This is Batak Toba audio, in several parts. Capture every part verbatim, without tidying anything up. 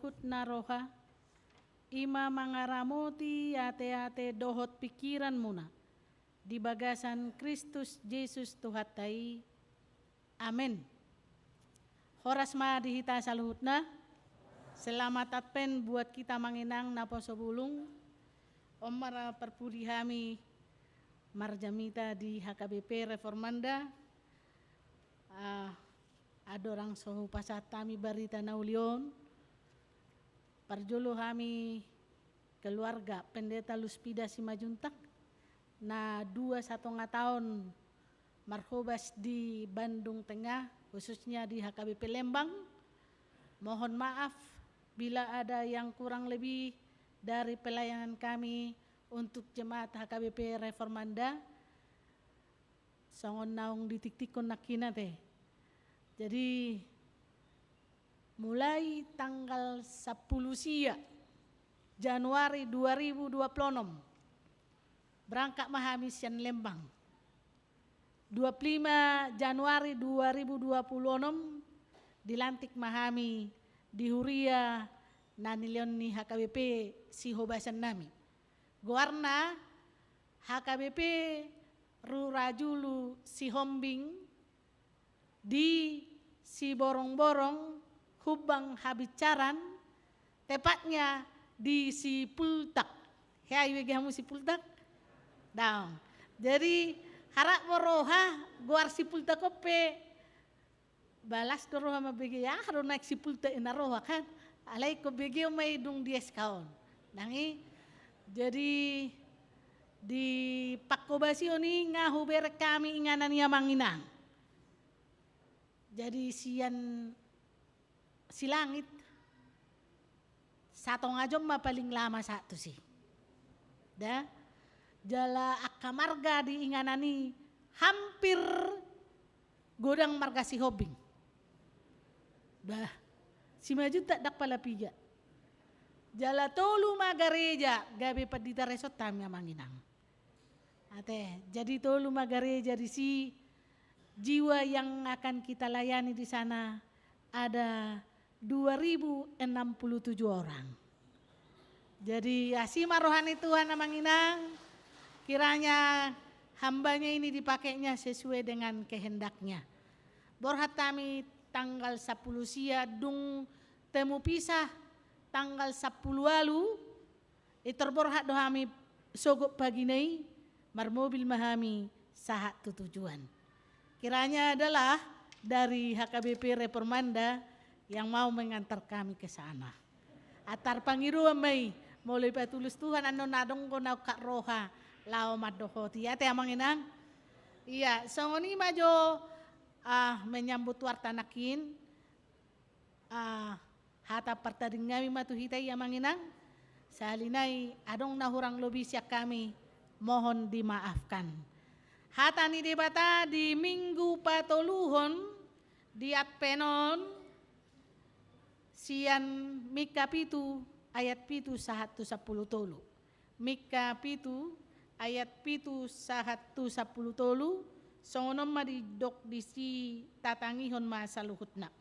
Hut na roha, ima mangaramoti ate-ate dohot pikiranmuna di bagasan Kristus Jesus Tuhanta i. Amen. Horas ma di hita saluhutna. Selamat Advent buat kita amang inang naposo bulung. On ma ra parpudi hami marjamita di H K B P Reformanda. Ah, andorang so hupasahat hami barita na uli on, parjolo hami keluarga Pendeta Luspida Simanjuntak na dua satonga taon marhobas di Bandung Tengah, khususnya di H K B P Lembang. Mohon maaf bila ada yang kurang lebih dari pelayanan kami untuk jemaat H K B P Reformanda. Songon naung ditiktikkon nangkin ate. Jadi, mulai tanggal sampulu sia Januari dua ribu dua puluh enam, berangkat ma hami sian Lembang. Dua puluh lima Januari dua ribu dua puluh enam, dilantik ma hami di huria na nilehon ni H K B P sihobasan nami. Goarna H K B P Rura Julu Sihombing di Siborongborong, Humbang Habincaran, tepatnya di Sipultak. Hea, ibege hamu Sipultak? Daong. Jadi, harap ma roha goar Sipultak on pe, balas do roha mambege, aha do naeng Sipultak i na roha kan. Alai ingkon begeon ma i dung di S K on. Nang i, jadi di panghobasion i nga hubereng hami inganan i amang inang. Jadi sian Silangit, satonga jom ma paling lama sahat tusi. Da, jala angka marga di inganan i hampir godang marga Sihombing. Bah, Simanjuntak ndang pala piga. Jala tolu ma gareja, gabe pandita resort hami amang inang. Ate, jadi tolu ma gareja disi, jiwa yang akan kita layani di sana ada dua ribu enam puluh tujuh orang. Jadi, asi ma roha ni Tuhan amang inang, kiranya hambanya ini dipakainya sesuai dengan kehendaknya. Borhat hami tanggal sampulu sia, dung temu pisah tanggal sampulu ualu, i tor borhat do hami sogot pagina i, marmobil ma hami sahat tu tujuan. Kiranya adalah dari H K B P Reformanda yang mau mengantar kami ke sana. Atar pangidoan ma i, molo ipatulus Tuhan annon adong do na ungkap roha laho mandohoti. Ate amang inang? Ia, songon i ma jo, ah, menyambut warta nangkin, ah, hata partading nami ma tu hita i amang inang. Sahali nai adong na hurang lobi sian hami, mohon dimaafkan. Hata ni Debata di Minggu patoluhon di Advent on, sian Mika pitu ayat pitu sahat tu sampulu tolu. Mika pitu ayat pitu sahat tu sampulu tolu, songon on ma didok disi, tatangihon ma saluhutna.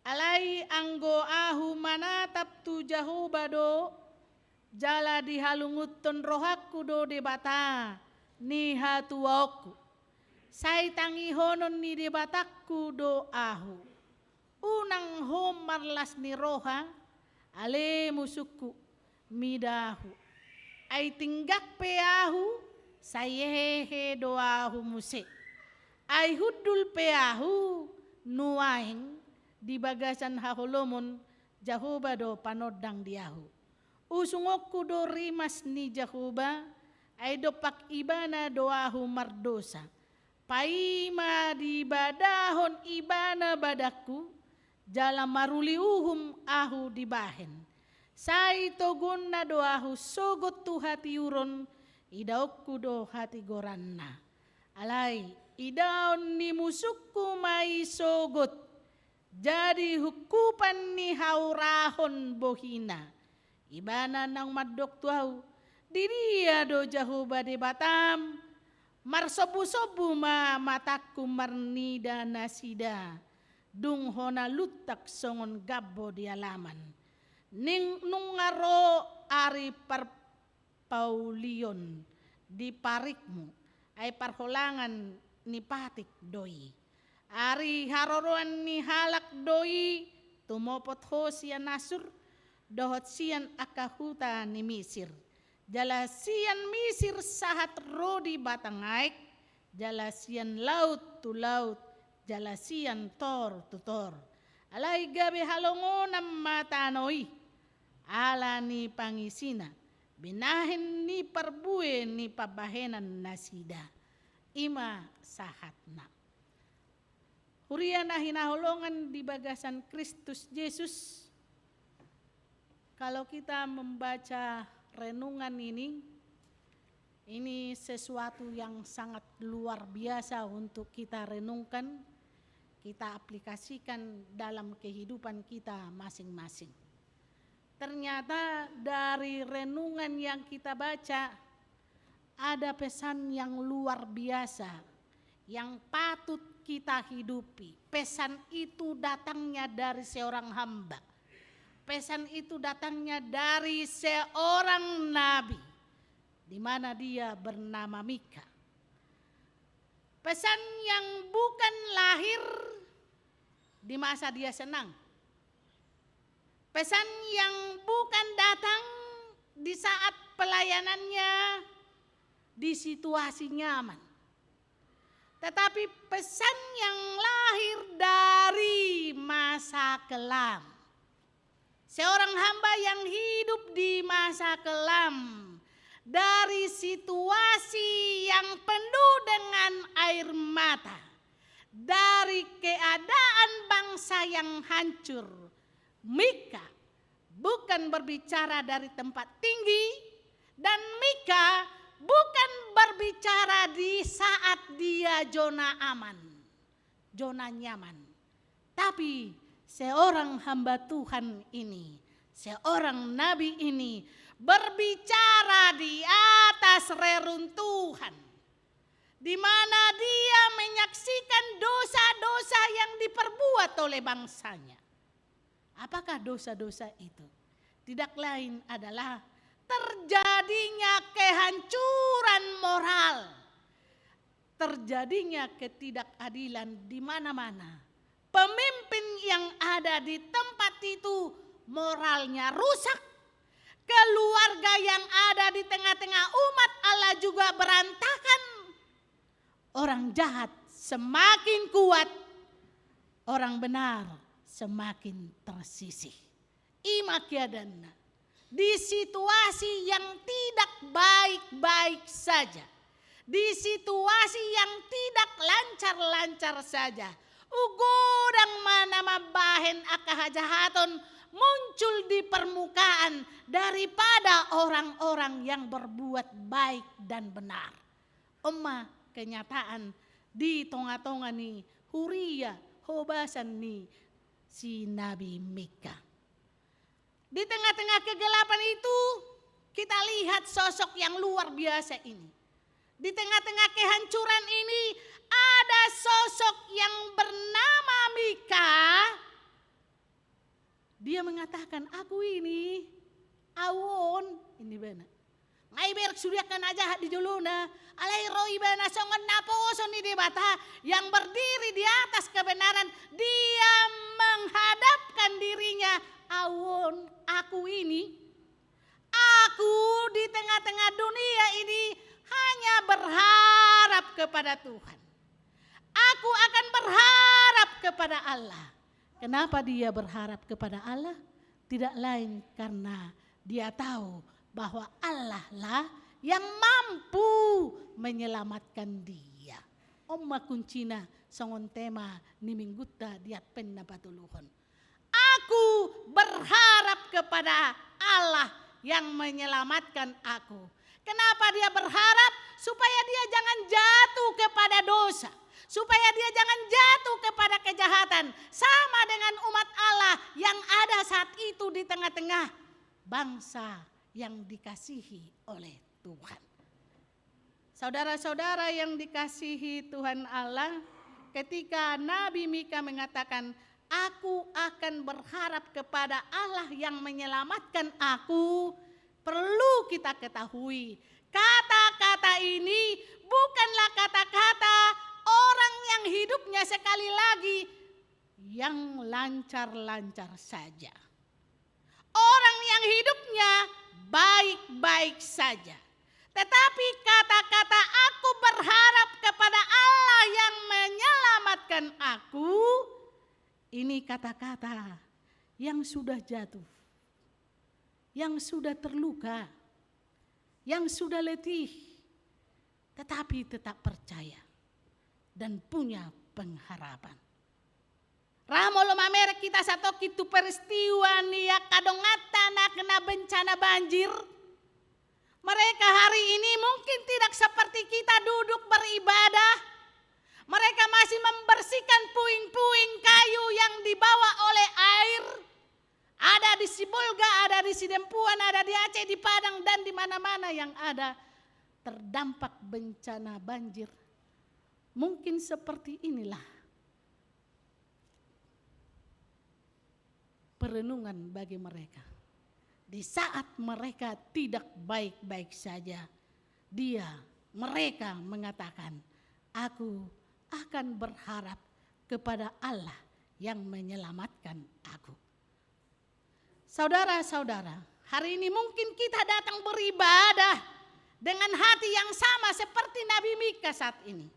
Alai anggo ahu manatap tu Jahowa do, jala dihalungunhon rohangku do Debata ni hatuaonku. Sai tangihonon ni Debatangku do ahu. Unang ho marlas ni roha, ale musungku, mida ahu. Ai tinggak pe ahu, sai hehe do ahu muse. Ai hundul pe ahu, nuaeng di bagasan haholomon, Jahowa do panondang di ahu. Usungonku do rimas ni Jahowa, ai dompak Ibana do ahu mardosa. Paima dibadahon Ibana badangku, jala maruli uhum ahu dibahen. Sai togonna do ahu sogot tu hatiuron, idaonku do hatigoranna. Alai, idaon ni musungku ma i sogot, jadi hungkupan ni haurahon bohina. Ibana naung mandok tu ahu, di dia do Jahowa Debatam? Marsombusombu ma matangku marnida nasida. dung hona luntak songon gambo di alaman. Ning nunga ro ari parpaulion di parikmu, ai parholangan ni patik do i. Ari haroroan ni halak do i tumopot ho sian Asur, dohot sian angka huta ni Misir. Jala sian Misir sahat ro di batang aek, jala sian laut tu laut, jala sian tor tu tor. Alai gabe halongonan ma tano i, ala ni pangisina, binahen ni parbue ni pambahenan nasida. I ma sahatna. Huria na hinaholongan di bagasan Kristus Jesus, kalau kita membaca renungan ini, ini sesuatu yang sangat luar biasa untuk kita renungkan, kita aplikasikan dalam kehidupan kita masing-masing. Ternyata dari renungan yang kita baca, ada pesan yang luar biasa yang patut kita hidupi. Pesan itu datangnya dari seorang hamba. Pesan itu datangnya dari seorang nabi, di mana dia bernama Mika. Pesan yang bukan lahir di masa dia senang. Pesan yang bukan datang di saat pelayanannya di situasi nyaman. Tetapi pesan yang lahir dari masa kelam. Seorang hamba yang hidup di masa kelam, dari situasi yang penuh dengan air mata, dari keadaan bangsa yang hancur, Mika bukan berbicara dari tempat tinggi, dan Mika bukan berbicara di saat dia zona aman, zona nyaman. Tapi seorang hamba Tuhan ini, seorang nabi ini berbicara di atas reruntuhan, di mana dia menyaksikan dosa-dosa yang diperbuat oleh bangsanya. Apakah dosa-dosa itu? Tidak lain adalah terjadinya kehancuran moral, terjadinya ketidakadilan di mana-mana. Pemimpin yang ada di tempat itu moralnya rusak. Keluarga yang ada di tengah-tengah umat Allah juga berantakan. Orang jahat semakin kuat, orang benar semakin tersisih. I ma keadaanna. Di situasi yang tidak baik-baik saja, di situasi yang tidak lancar-lancar saja, godang ma na mambahen angka hajahaton muncul di permukaan daripada orang-orang yang berbuat baik dan benar. On ma kenyataan di tonga-tonga ni huria hobasan ni si Nabi Mika. Di tengah-tengah kegelapan itu, kita lihat sosok yang luar biasa ini. Di tengah-tengah kehancuran ini, ada sosok yang bernama Mika. Dia mengatakan, "Aku ini, au on," ini bana. Nga iberek sude angka na jahat di jolona, alai ro ibana songon naposo ni Debata yang berdiri di atas kebenaran. Dia menghadapkan dirinya, "Au on, aku ini, aku di tengah-tengah dunia ini hanya berharap kepada Tuhan. Aku akan berharap kepada Allah." Kenapa dia berharap kepada Allah? Tidak lain karena dia tahu bahwa Allah lah yang mampu menyelamatkan dia. On ma kuncina songon tema ni minggunta di Advent na patoluhon. Aku berharap kepada Allah yang menyelamatkan aku. Kenapa dia berharap? Supaya dia jangan jatuh kepada dosa. Supaya dia jangan jatuh kepada kejahatan. Sama dengan umat Allah yang ada saat itu di tengah-tengah bangsa yang dikasihi oleh Tuhan. Saudara-saudara yang dikasihi Tuhan Allah, Ketika Nabi Mika mengatakan, "Aku akan berharap kepada Allah yang menyelamatkan aku," perlu kita ketahui, kata-kata ini bukanlah kata-kata orang yang hidupnya, sekali lagi, yang lancar-lancar saja. Orang yang hidupnya baik-baik saja. Tetapi kata-kata "Aku berharap kepada Allah yang menyelamatkan aku," ini kata-kata yang sudah jatuh, yang sudah terluka, yang sudah letih, tetapi tetap percaya dan punya pengharapan. Ra molo mamereng hita satongkin tu peristiwa ni angka donganta na kena bencana banjir. Mereka hari ini mungkin tidak seperti kita duduk beribadah. Mereka masih membersihkan puing-puing kayu yang dibawa oleh air. Ada di Sibolga, ada di Sidempuan, ada di Aceh, di Padang, dan di mana-mana yang ada terdampak bencana banjir. Mungkin seperti inilah perenungan bagi mereka. Di saat mereka tidak baik-baik saja, dia, mereka mengatakan, "Aku akan berharap kepada Allah yang menyelamatkan aku." Saudara-saudara, hari ini mungkin kita datang beribadah dengan hati yang sama seperti Nabi Mika saat ini.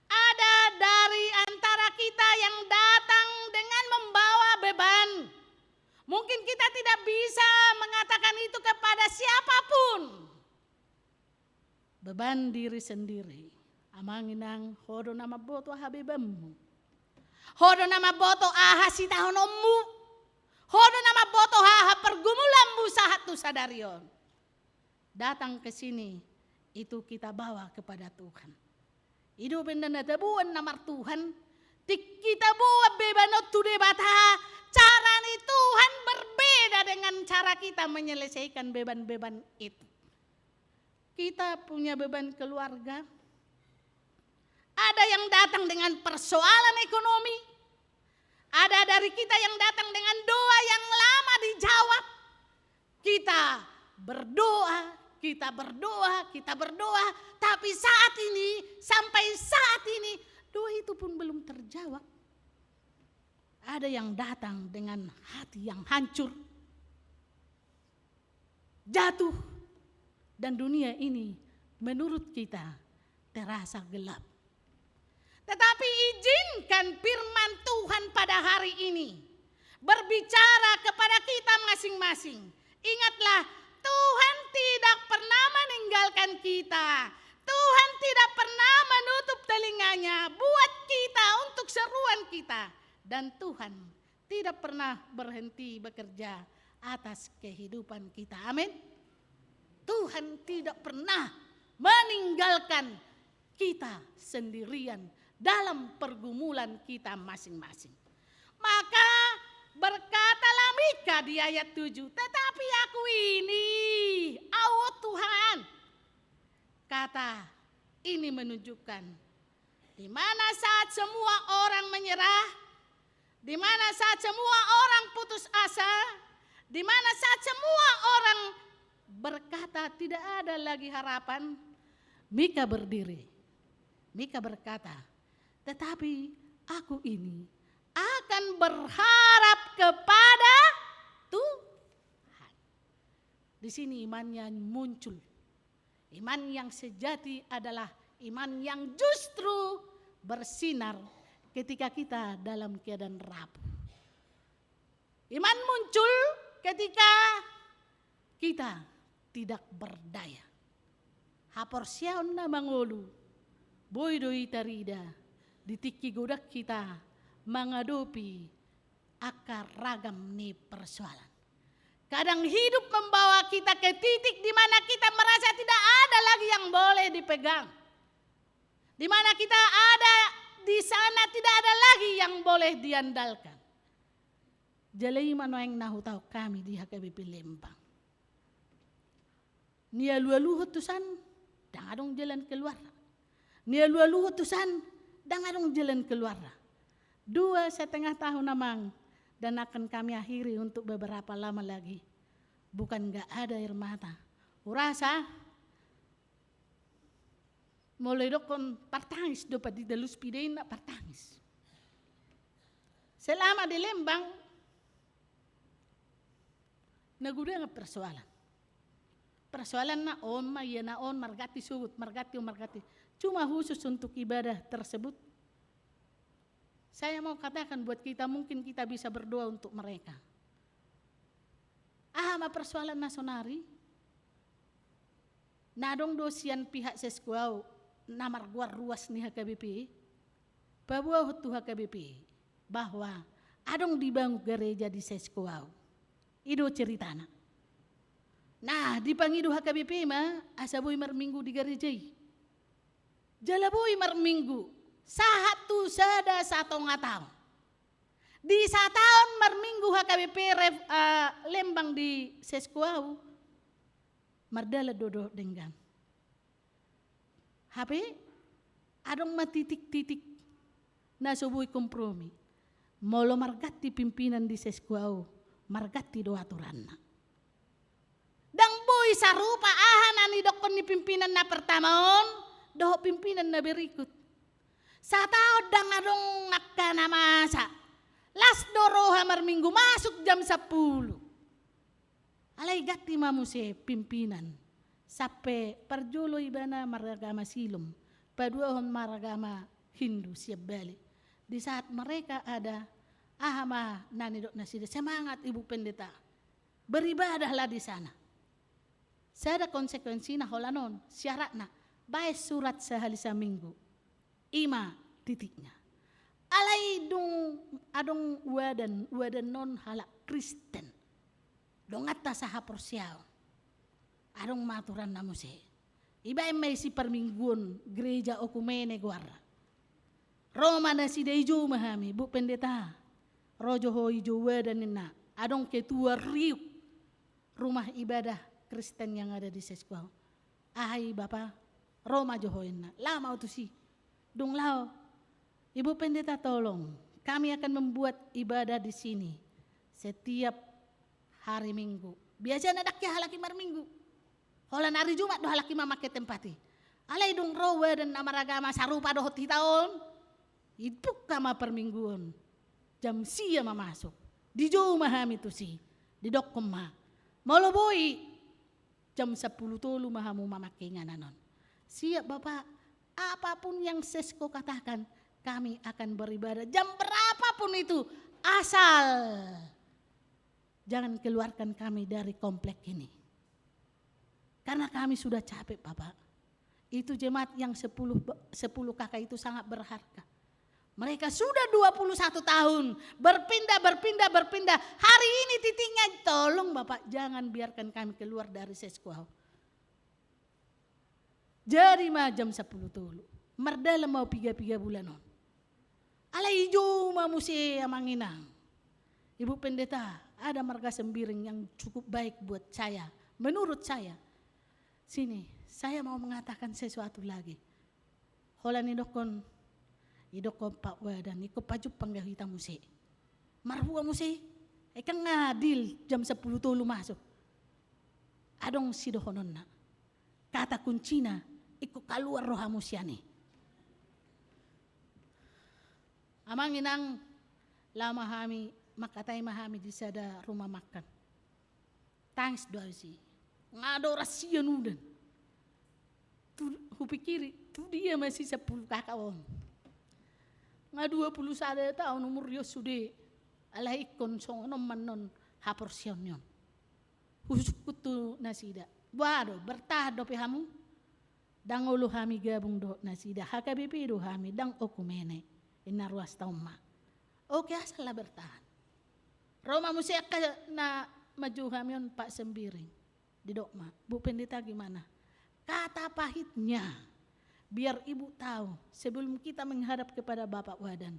Ada dari antara kita yang datang dengan membawa beban. Mungkin kita tidak bisa mengatakan itu kepada siapapun. Beban diri sendiri. Amang inang, ho do na mamboto aha bebanmu. Ho do na mamboto aha sitahononmu. Ho do na mamboto aha pergumulanmu sahat tu sadari on. Datang ke sini, itu kita bawa kepada Tuhan. I do umbahen na taboan na martuhan, tingki taboan beban on tu Debata, cara ni Tuhan berbeda dengan cara kita menyelesaikan beban-beban itu. Kita punya beban keluarga. Ada yang datang dengan persoalan ekonomi. Ada dari kita yang datang dengan doa yang lama dijawab. Kita berdoa, kita berdoa, kita berdoa. Tapi saat ini, sampai saat ini, doa itu pun belum terjawab. Ada yang datang dengan hati yang hancur, jatuh, dan dunia ini menurut kita terasa gelap. Tetapi izinkan firman Tuhan pada hari ini berbicara kepada kita masing-masing. Ingatlah, Tuhan tidak pernah meninggalkan kita. Tuhan tidak pernah menutup telinganya buat kita untuk seruan kita. Dan Tuhan tidak pernah berhenti bekerja atas kehidupan kita. Amin. Tuhan tidak pernah meninggalkan kita sendirian dalam pergumulan kita masing-masing. Maka berkatalah Mika di ayat tujuh, "Tetapi aku ini, Au, Tuhan," kata ini menunjukkan di mana saat semua orang menyerah, di mana saat semua orang putus asa, di mana saat semua orang berkata tidak ada lagi harapan, Mika berdiri. Mika berkata, "Tetapi aku ini akan berharap kepada Tuhan." Di sini imannya muncul. Iman yang sejati adalah iman yang justru bersinar ketika kita dalam keadaan rapuh. Iman muncul ketika kita tidak berdaya. Haporseaon na mangolu, boi do i tarida di tingki godang kita mangadopi angka ragam ni persoalan. Kadang hidup membawa kita ke titik di mana kita merasa tidak ada lagi yang boleh dipegang. Di mana kita ada, di sana tidak ada lagi yang boleh diandalkan. Jala i ma nuaeng na hutaon hami di H K B P Lembang. Nialualuhon tusan, ndang adong jalan keluar. Nialualuhon tusan, Ndang adong jalan keluarna. Dua setengah tahun, Amang, dan akan kami akhiri untuk beberapa lama lagi. Bukan nggak ada air mata. Hurasa, molo didokkon partangis do, padi dalus pidainna partangis. Selama di Lembang, na godang persoalan. Persoalanna on ma, ia na on, marganti suhut, marganti on, marganti. Cuma khusus untuk ibadah tersebut, saya mau katakan buat kita, mungkin kita bisa berdoa untuk mereka. Aha ma persoalan na sonari? Na adong do sian pihak Sesko Ahu na margoar ruas ni H K B P, paboahon tu H K B P bahwa adong dibangun gareja di Sesko Ahu. I do ceritana. Nah, dipangido H K B P ma asa boi marminggu di gareja i. Jala boi marminggu sahat tu sada satonga taon. Di sataon marminggu H K B P ref-, eh, Lembang di Sesko Ahu, mardalan do dohot denggan. Hape adong ma titik-titik na so boi kompromi. Molo marganti pimpinan di Sesko Ahu, marganti do aturanna. Ndang boi sarupa aha na nidokkon ni pimpinan na pertama on dohot pimpinan na berikut. Sataon ndang adong angka na masa. Las do roha marminggu masuk jam sampulu. Alai ganti ma muse pimpinan. Sampe parjolo ibana maragama Silom, paduahon maragama Hindu sian Bali. Di saat mereka ada, aha ma na nidok nasida, semangat Ibu Pendeta, beribadahlah di sana. Sada konsekuensina holan on, syaratna, baen surat sahali saminggu. I ma titikna. Alai dung adong wadan, wadan on halak Kristen. Donganta sahaporseaon. Adong ma aturanna muse. Ibaen ma isi parmingguon, gereja okumene goarna. Ro ma nasida, i jou ma hami, Bu Pendeta. Ro jo ho i jou wadan ninna. Adong ketua riuk rumah ibadah Kristen yang ada di Sesko Ahu. Aha i Bapa, ro ma jo ho inna. Laho ma au tusi. Dung laho, Ibu Pendeta tolong, kami akan membuat ibadah di sini setiap hari Minggu. Biasana ndang hea halak i marminggu. Holan ari Jumat do halak i mamangke tempat i. Alai dung ro wadan na maragama sarupa dohot hita on, dibuka ma parmingguon. Jam sia ma masuk. Dijou ma hami tusi. Didokkon ma, molo boi, jam sampulu tolu ma hamu mamangke inganan on. Siap Bapak, apapun yang Sesko katakan, kami akan beribadah jam berapapun itu, asal jangan keluarkan kami dari komplek ini. Karena kami sudah capek, Bapak. Itu jemaat yang sepuluh, sepuluh K K itu sangat berharga. Mereka sudah dua puluh satu tahun berpindah, berpindah, berpindah. Hari ini titiknya, tolong Bapak, jangan biarkan kami keluar dari Sesko Ahu. Jadi ma jam sampulu tolu. Mardalan ma piga-piga bulan on. Alai dijou ma muse Amang Inang. Ibu Pendeta, ada marga Sembiring yang cukup baik buat saya. Menurut saya. Sini, saya mau mengatakan sesuatu lagi. Holan nidokkon, didokkon Pak Wadan, ingkon pajumpang do hita muse. Marhua muse, ai kan nga deal jam sampulu tolu masuk. Adong sidohononna. Kata kuncina, ingkon kaluar rohamu sian i. Amang Inang, laho ma hami, mangkatai ma hami di sada rumah makan. Tangis do au disi. Nga adong rasia nudan. Tu, hupikiri, tu dia ma si sampulu K K on. Nga dua puluh sada taon umurna on sude. Alai ingkon songon on ma annon haporseaon ni on. Husungkun tu nasida. Boha do, bertahan dope hamu? Ndang olo hami gabung dohot nasida, H K B P do hami, ndang okumene. Inna ruasta on ma. Oke, asal lah bertahan. Ro ma muse angka na manjou hami on, Pak Sembiring. Didok ma, Bu Pendeta, gimana? Kata pahitnya, biar Ibu tahu, sebelum kita menghadap kepada Bapak Wadan,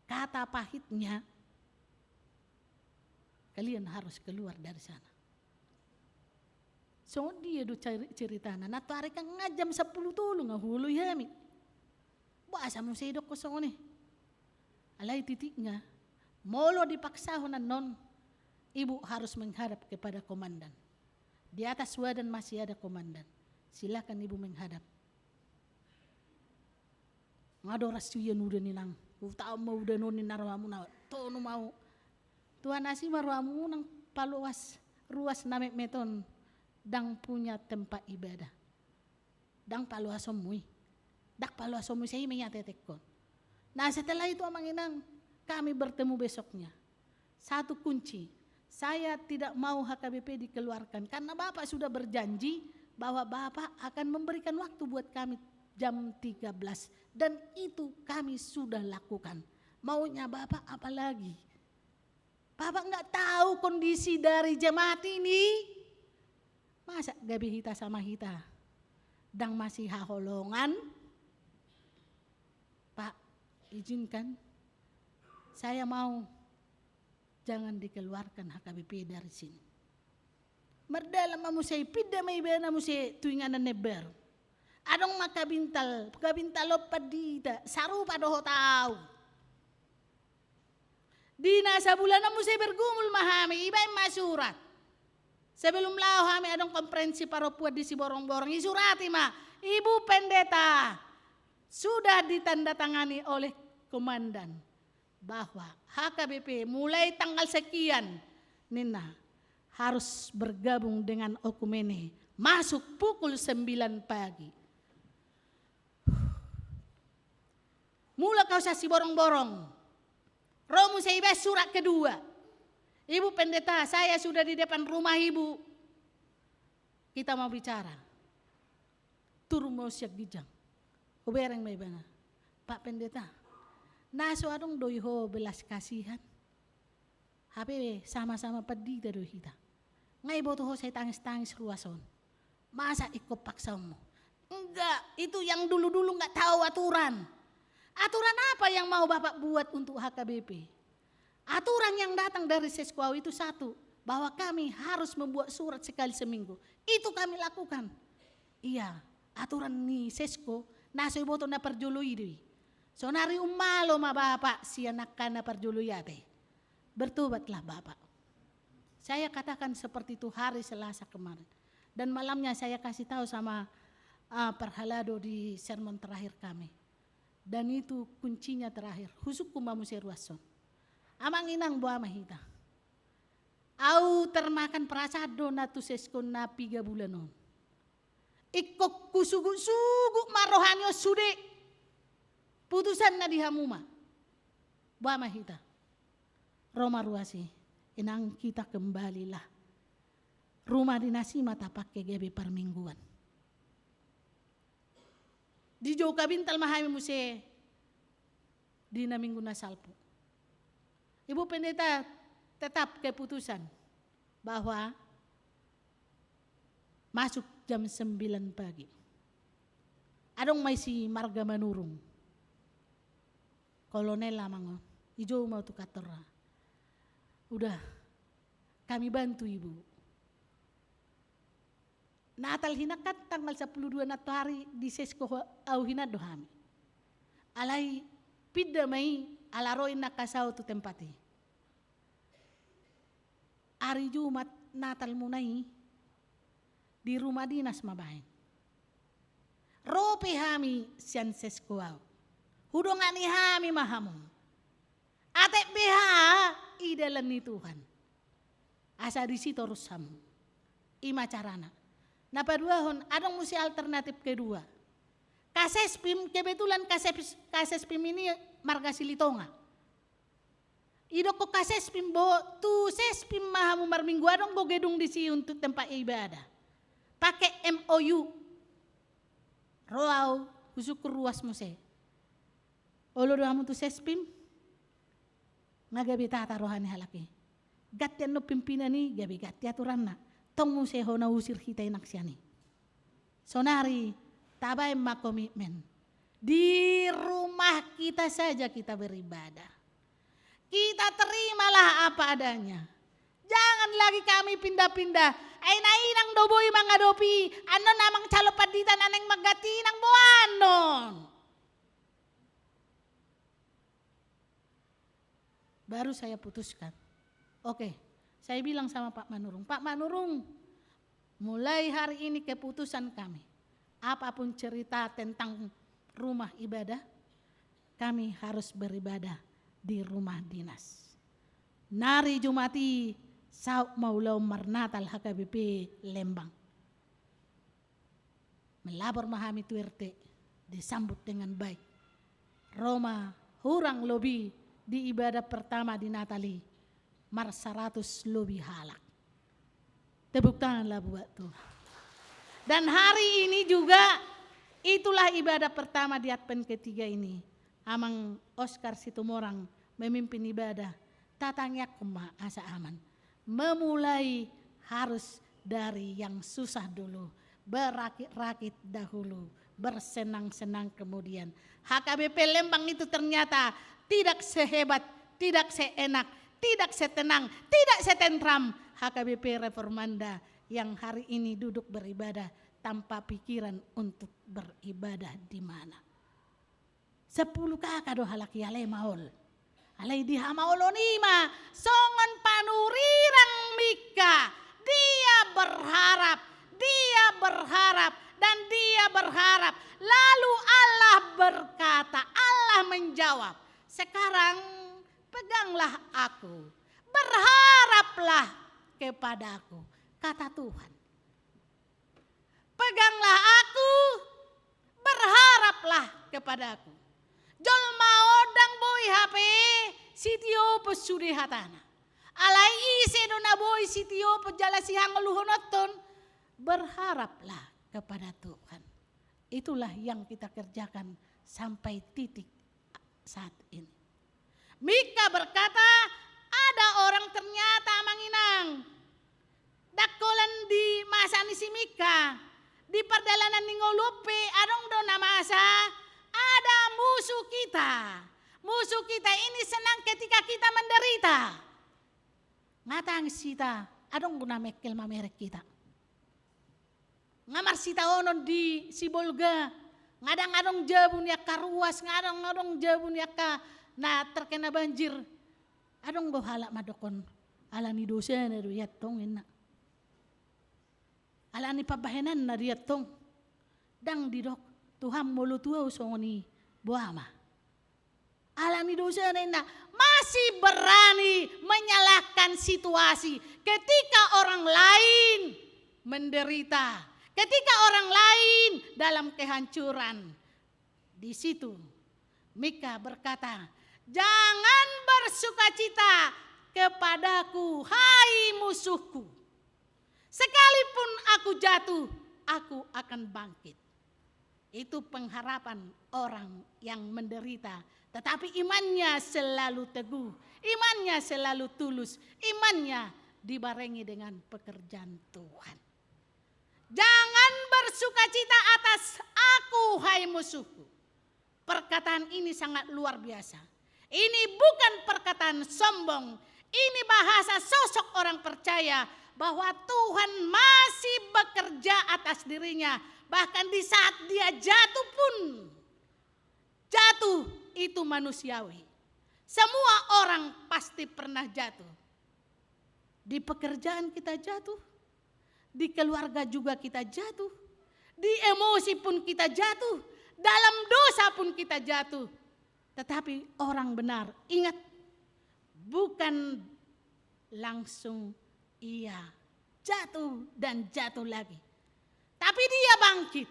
kata pahitnya, kalian harus keluar dari sana. Songon dia do cari-, ceritana. Nantoari kan nga jam sampulu tolu nga huoloi hami. Bo Asa muse idokkon songon i. Alai titikna, molo dipaksahon annon, ibu harus menghadap kepada komandan. Di atas wadah masih ada komandan. Silakan ibu menghadap. Nga do rasian udan inang. Utaon ma udan on ninna rohamuna. Tonu mau. Tuan asi ma rohamuna nang paluas ruas na metmet on. Ndang punya tempat ibadah. Ndang paluasonmu i. Ndang paluasonmu i, sai ma i atetekkon. Nah, setelah itu, Amang Inang, kami bertemu besoknya. Satu kunci, saya tidak mau H K B P dikeluarkan karena Bapak sudah berjanji bahwa Bapak akan memberikan waktu buat kami jam tiga belas, dan itu kami sudah lakukan. Maunya Bapak apa lagi? Bapak nggak tahu kondisi dari jemaat ini? Masa gabe hita sama hita ndang masihaholongan? Pak, izinkan saya mau, jangan dikeluarkan H K B P dari sini. Mardalan ma muse i, pinda ma ibana muse tu inganan na imbaru. Adong ma Kabintal, Kabintal on pandita, sarupa dohot au. Di na sabulan on muse bergumul ma hami, ibaen ma surat. Sebelum laho hami adong konferensi parompuan di Siborongborong, isurati ma, Ibu Pendeta, sudah ditandatangani oleh komandan bahwa H K B P mulai tanggal sekian, ninna, harus bergabung dengan okumene, masuk pukul sembilan pagi. Mulak au sian Siborongborong. Ro muse ibaen surat kedua. Ibu Pendeta, saya sudah di depan rumah Ibu. Kita mau bicara. Turun ma au sian ginjang. Hubereng ma ibana. Pak Pendeta, na so adong do i ho belas kasihan? Hape sama-sama pandita do hita. Nga iboto ho sai tangis-tangis ruas on. Masa ingkon paksaonmu? Enggak, itu yang dulu-dulu nggak tahu aturan. Aturan apa yang mau Bapak buat untuk H K B P? Aturan yang datang dari Sesko Au itu satu, bahwa kami harus membuat surat sekali seminggu. Itu kami lakukan. Iya, aturan ni Sesko, na so iboto na parjolo i do i. Sonari ummalo ma Bapak sian angka na parjolo i ate. Bertobatlah Bapak. Saya katakan seperti itu hari Selasa kemarin. Dan malamnya saya kasih tahu sama, ah, parhalado di sermon terakhir kami. Dan itu kuncinya terakhir. Husungkun ma muse ruas on. Amang inang, boha ma hita? Au termakan perasaan do na tu Sesko na piga bulan on. Ingkon husugut-sugut ma rohani on sude. Putusanna di hamu ma. Boha ma hita? Ro ma ruas i, inang, kita kembalilah. Rumah dinas i ma tapake gabe parmingguan. Dijou Kabintal ma hami muse di na minggu na salpu. Ibu Pendeta tetap keputusan bahwa masuk jam sembilan pagi. Adong ma i si marga Manurung. Kolonel amang on. Dijou ma au tu kantorna. Udah, kami bantu Ibu. Natal hinan kan tanggal sampulu dua nantoari di Sesko Au hinan do hami. Alai pinda ma i ala ro inna angka saut tu tempat i. Ari Jumat Natalmuna i di rumah dinas ma baen. Ro pe hami sian Sesko Au. Hudongani hami ma hamu. Atik beha i dalan ni Tuhan. Asa disi torus hamu. I ma carana. Na paduahon, adong muse alternatif kedua. Kasespim, kebetulan Kases-, Kasespim ini marga Silitonga. Idokkon Kasespim, bo, tu Sespim ma hamu marminggu, adong do gedung disi untuk tempat ibadah. Pake M O U. Ro au, husungkun ruas muse. Olo do hamu tu Sespim? Nga gabe tata roha ni halak i. Ganti annon pimpinan i, gabe ganti aturanna. Tong muse hona usir hita i nang sian i. Sonari, tabaen ma komitmen. Di rumah kita saja kita beribadah. Kita terimalah apa adanya. Jangan lagi kami pindah-pindah. Ai na inang do boi mangadopi, annon amang calon pandita na naeng mangganti inang boanon. Baru saya putuskan. Oke, saya bilang sama Pak Manurung, "Pak Manurung, mulai hari ini keputusan kami, apapun cerita tentang rumah ibadah, kami harus beribadah di rumah dinas." Nari Jumat i saut ma ulaon marnatal H K B P Lembang. Melapor ma hami tu R T, disambut dengan baik. Ro ma hurang lobi di ibadah pertama di Natal i, marsaratus lobi halak. Tepuk tanganlah buat Tuhan. Dan hari ini juga, itulah ibadah pertama di Advent ketiga ini. Amang Oscar Situmorang memimpin ibadah. Tatangiangkon ma asa aman. Memulai harus dari yang susah dulu. Berakit-rakit dahulu. Bersenang-senang kemudian. H K B P Lembang itu ternyata tidak sehebat, tidak seenak, tidak setenang, tidak setentram H K B P Reformanda yang hari ini duduk beribadah tanpa pikiran untuk beribadah di mana. Sampulu K K do halak i, alai maol. Alai di hamaolon i ma songon panurirang Mika, dia berharap, dia berharap, dan dia berharap. Lalu Allah berkata, Allah menjawab, "Sekarang peganglah Aku, berharaplah kepada-Ku," kata Tuhan. "Peganglah Aku, berharaplah kepada-Ku." Jolma on ndang boi hape sitiopon sude hatana. Alai ise do na boi sitiopon jala sihangoluhononhon? Berharaplah kepada Tuhan. Itulah yang kita kerjakan sampai titik saat ini. Mika berkata, ada orang ternyata, Amang Inang, ndang holan di masa ni si Mika, di pardalanan ni ngolu on pe adong do na masa, ada musuh kita. Musuh kita ini senang ketika kita menderita. Nga tangis hita, adong do na mengkel mamereng hita. Nga marsitaonon di Sibolga, nga ndang adong jabu ni angka ruas, nga ndang adong jabu ni angka na terkena banjir. Adong do halak mandokkon, ala ni dosana do i antong, ninna. Ala ni pambahenanna do i antong. Ndang didok, Tuhan, molo tu ahu songon i, boha ma. Ala ni dosana, ninna, masih berani menyalahkan situasi ketika orang lain menderita, ketika orang lain dalam kehancuran. Di situ Mika berkata, "Jangan bersukacita kepada-Ku, hai musuhku. Sekalipun aku jatuh, aku akan bangkit." Itu pengharapan orang yang menderita, tetapi imannya selalu teguh, imannya selalu tulus, imannya dibarengi dengan pekerjaan Tuhan. "Jangan bersukacita atas aku, hai musuhku." Perkataan ini sangat luar biasa. Ini bukan perkataan sombong. Ini bahasa sosok orang percaya bahwa Tuhan masih bekerja atas dirinya. Bahkan di saat dia jatuh pun. Jatuh itu manusiawi. Semua orang pasti pernah jatuh. Di pekerjaan kita jatuh, di keluarga juga kita jatuh, di emosi pun kita jatuh, dalam dosa pun kita jatuh. Tetapi orang benar, ingat, bukan langsung ia jatuh dan jatuh lagi. Tapi dia bangkit.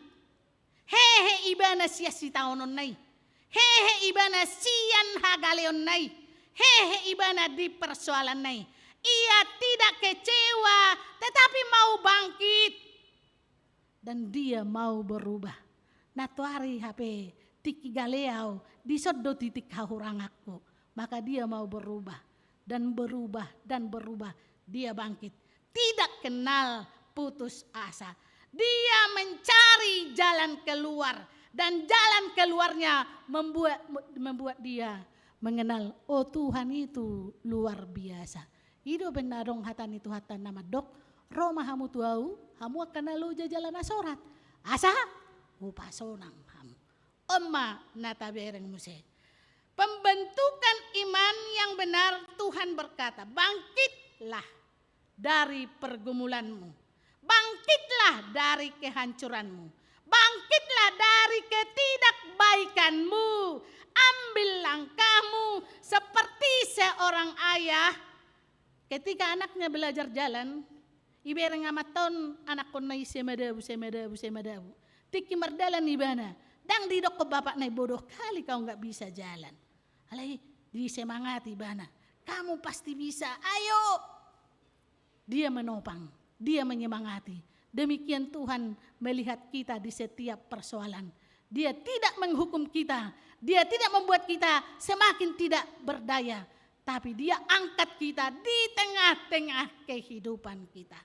Hehe ibana sian sitaononna i. Hehe ibana sian hagaleonna i. Hehe ibana di persoalanna i. Ia tidak kecewa, tetapi mau bangkit. Dan dia mau berubah. Nantoari hape tingki gale ahu, dison do titik hahuranganku. Maka dia mau berubah, dan berubah, dan berubah. Dia bangkit. Tidak kenal putus asa. Dia mencari jalan keluar. Dan jalan keluarnya membuat, membuat dia mengenal, oh, Tuhan itu luar biasa. I do umbahen na adong hata ni Tuhanta na mandok, ro ma hamu tu ahu, hamu angka na loja jala na sorat. Asa hupasonang hamu. On ma na tabereng muse. Pembentukan iman yang benar, Tuhan berkata, "Bangkitlah dari pergumulanmu. Bangkitlah dari kehancuranmu. Bangkitlah dari ketidakbaikanmu. Ambil langkahmu seperti seorang ayah." Ketika anaknya belajar jalan, ibereng amanta on anakkonna i sai madabu, sai madabu, sai madabu. Tingki mardalan ibana, ndang didokkon bapakna i, "Bodoh kali kau, nggak bisa jalan." Alai disemangati ibana, "Kamu pasti bisa, ayo." Dia menopang, dia menyemangati. Demikian Tuhan melihat kita di setiap persoalan. Dia tidak menghukum kita, dia tidak membuat kita semakin tidak berdaya, tapi dia angkat kita di tengah-tengah kehidupan kita.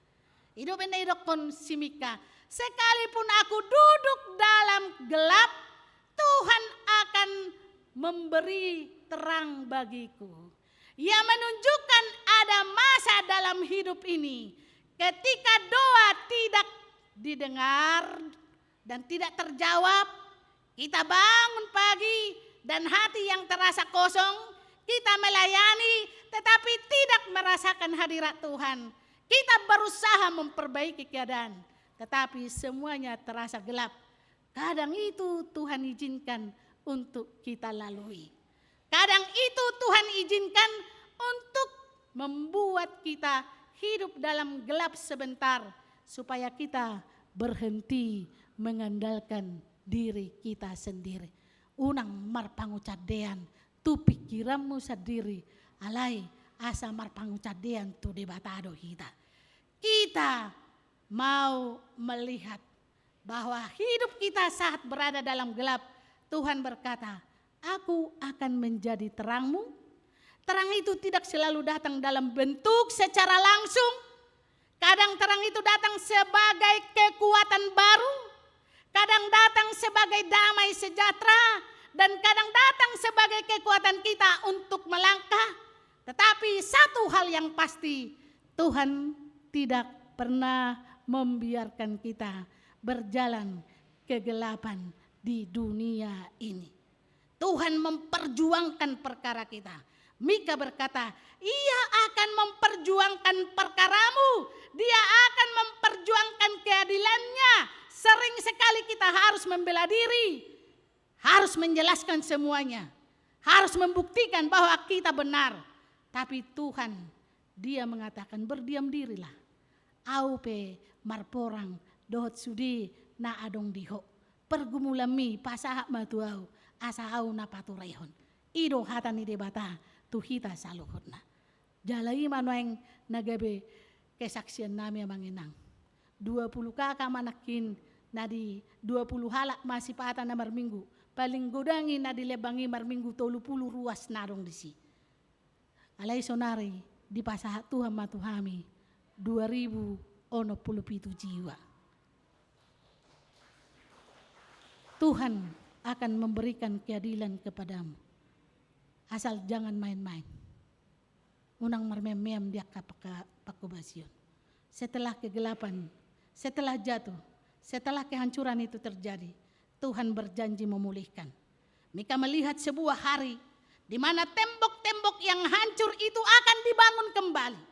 I do umbahen na didokkon si Mika, "Sekalipun aku duduk dalam gelap, Tuhan akan memberi terang bagiku." Ia menunjukkan ada masa dalam hidup ini ketika doa tidak didengar dan tidak terjawab. Kita bangun pagi dan hati yang terasa kosong, kita melayani tetapi tidak merasakan hadirat Tuhan. Kita berusaha memperbaiki keadaan, tetapi semuanya terasa gelap. Kadang itu Tuhan izinkan untuk kita lalui. Kadang itu Tuhan izinkan untuk membuat kita hidup dalam gelap sebentar, supaya kita berhenti mengandalkan diri kita sendiri. Unang marpangunsandean tu pingkiranmu sandiri, alai asa marpangunsandean tu Debata do hita. Kita mau melihat bahwa hidup kita saat berada dalam gelap, Tuhan berkata, "Aku akan menjadi terangmu." Terang itu tidak selalu datang dalam bentuk secara langsung. Kadang terang itu datang sebagai kekuatan baru, kadang datang sebagai damai sejahtera, dan kadang datang sebagai kekuatan kita untuk melangkah. Tetapi satu hal yang pasti, Tuhan tidak pernah membiarkan kita berjalan kegelapan di dunia ini. Tuhan memperjuangkan perkara kita. Mika berkata, "Ia akan memperjuangkan perkaramu. Dia akan memperjuangkan keadilannya." Sering sekali kita harus membela diri, harus menjelaskan semuanya, harus membuktikan bahwa kita benar. Tapi Tuhan, Dia mengatakan, "Berdiam dirilah. Ahu pe marporang dohot sude na adong di ho. Pergumulanmi pasahat ma tu Ahu, asa Ahu na paturehon." I do hata ni Debata tu hita saluhutna. Jala i ma nuaeng na gabe kesaksiannami, Amang Inang. Dua pulu K K ma nangkin, na di dua pulu halak ma sipata na marminggu. Paling godang i na di Lembang i marminggu tolu pulu ruas na adong disi. Alai sonari dipasahat Tuhan ma tu hami dua ribu onom pulu pitu jiwa. Tuhan akan memberikan keadilan kepadamu. Asal jangan main-main. Unang marmeam-meam di angka paka-, pangkobasion. Setelah kegelapan, setelah jatuh, setelah kehancuran itu terjadi, Tuhan berjanji memulihkan. Mika melihat sebuah hari di mana tembok-tembok yang hancur itu akan dibangun kembali.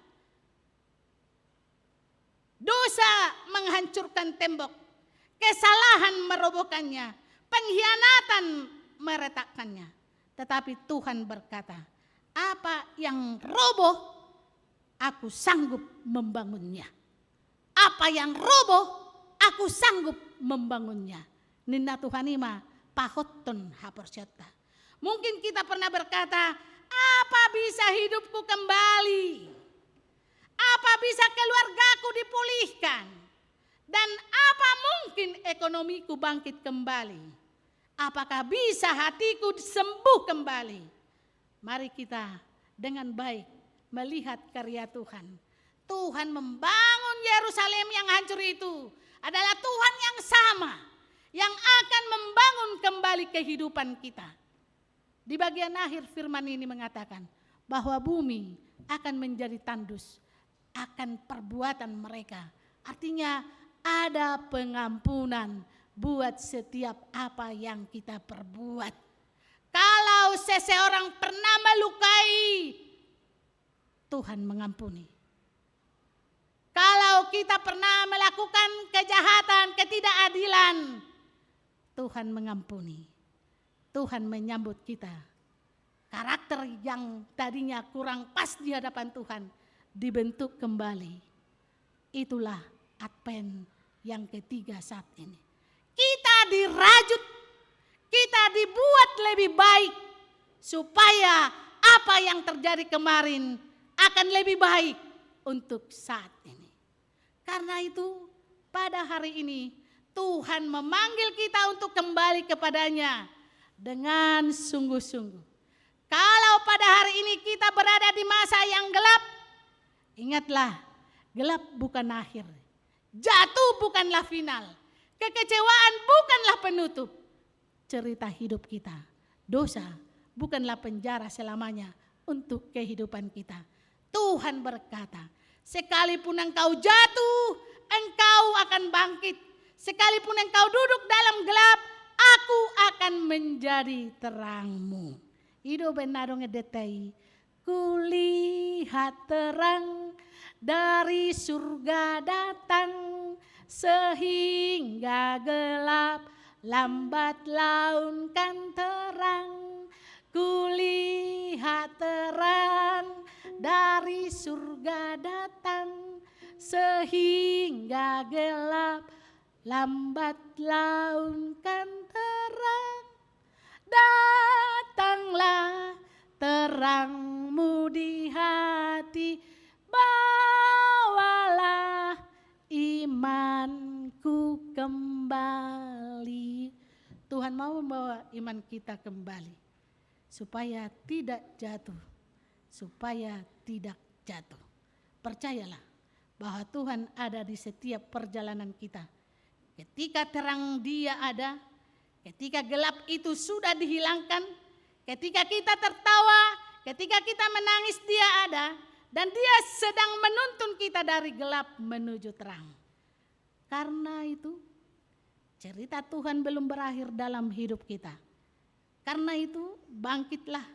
Dosa menghancurkan tembok, kesalahan merobohkannya, pengkhianatan meretakkannya. Tetapi Tuhan berkata, "Apa yang roboh, Aku sanggup membangunnya. Apa yang roboh, Aku sanggup membangunnya." Ninna Tuhan i ma pahothon haporseaonta. Mungkin kita pernah berkata, "Apa bisa hidupku kembali? Apa bisa keluargaku dipulihkan? Dan apa mungkin ekonomiku bangkit kembali? Apakah bisa hatiku sembuh kembali?" Mari kita dengan baik melihat karya Tuhan. Tuhan membangun Yerusalem yang hancur itu adalah Tuhan yang sama yang akan membangun kembali kehidupan kita. Di bagian akhir firman ini mengatakan bahwa bumi akan menjadi tandus akan perbuatan mereka. Artinya, ada pengampunan buat setiap apa yang kita perbuat. Kalau seseorang pernah melukai, Tuhan mengampuni. Kalau kita pernah melakukan kejahatan, ketidakadilan, Tuhan mengampuni. Tuhan menyambut kita. Karakter yang tadinya kurang pas di hadapan Tuhan dibentuk kembali. Itulah Advent yang ketiga saat ini. Kita dirajut, kita dibuat lebih baik, supaya apa yang terjadi kemarin akan lebih baik untuk saat ini. Karena itu, pada hari ini, Tuhan memanggil kita untuk kembali kepada-Nya dengan sungguh-sungguh. Kalau pada hari ini kita berada di masa yang gelap, ingatlah, gelap bukan akhir. Jatuh bukanlah final. Kekecewaan bukanlah penutup cerita hidup kita. Dosa bukanlah penjara selamanya untuk kehidupan kita. Tuhan berkata, "Sekalipun engkau jatuh, engkau akan bangkit. Sekalipun engkau duduk dalam gelap, Aku akan menjadi terangmu." I do umbahen na adong endenta i, "Kulihat terang dari surga datang, sehingga gelap lambat laun kan terang. Kulihat terang dari surga datang, sehingga gelap lambat laun kan terang. Datanglah terangmu di hati, bawalah imanku kembali." Tuhan mau membawa iman kita kembali, supaya tidak jatuh, supaya tidak jatuh. Percayalah bahwa Tuhan ada di setiap perjalanan kita. Ketika terang Dia ada, ketika gelap itu sudah dihilangkan, ketika kita tertawa, ketika kita menangis, Dia ada, dan Dia sedang menuntun kita dari gelap menuju terang. Karena itu, cerita Tuhan belum berakhir dalam hidup kita. Karena itu, bangkitlah,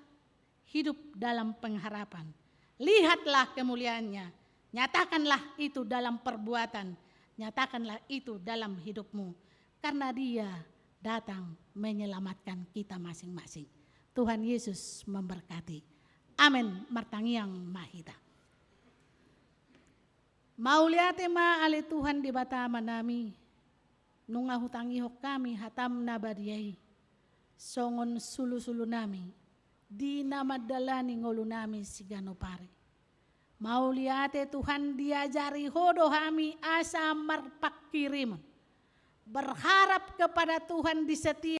hidup dalam pengharapan. Lihatlah kemuliaan-Nya. Nyatakanlah itu dalam perbuatan. Nyatakanlah itu dalam hidupmu. Karena Dia datang menyelamatkan kita masing-masing. Tuhan Yesus memberkati. Amen. Martangiang ma hita. Mauliate ma ale Tuhan Debata Amanami, nunga hutangihon hami hataM na badia i, songon sulusulunami, di na mandalani ngolunami siganup ari. Mauliate Tuhan, diajari Ho do hami asa marpangkirimon, berharap kepada Tuhan di setiap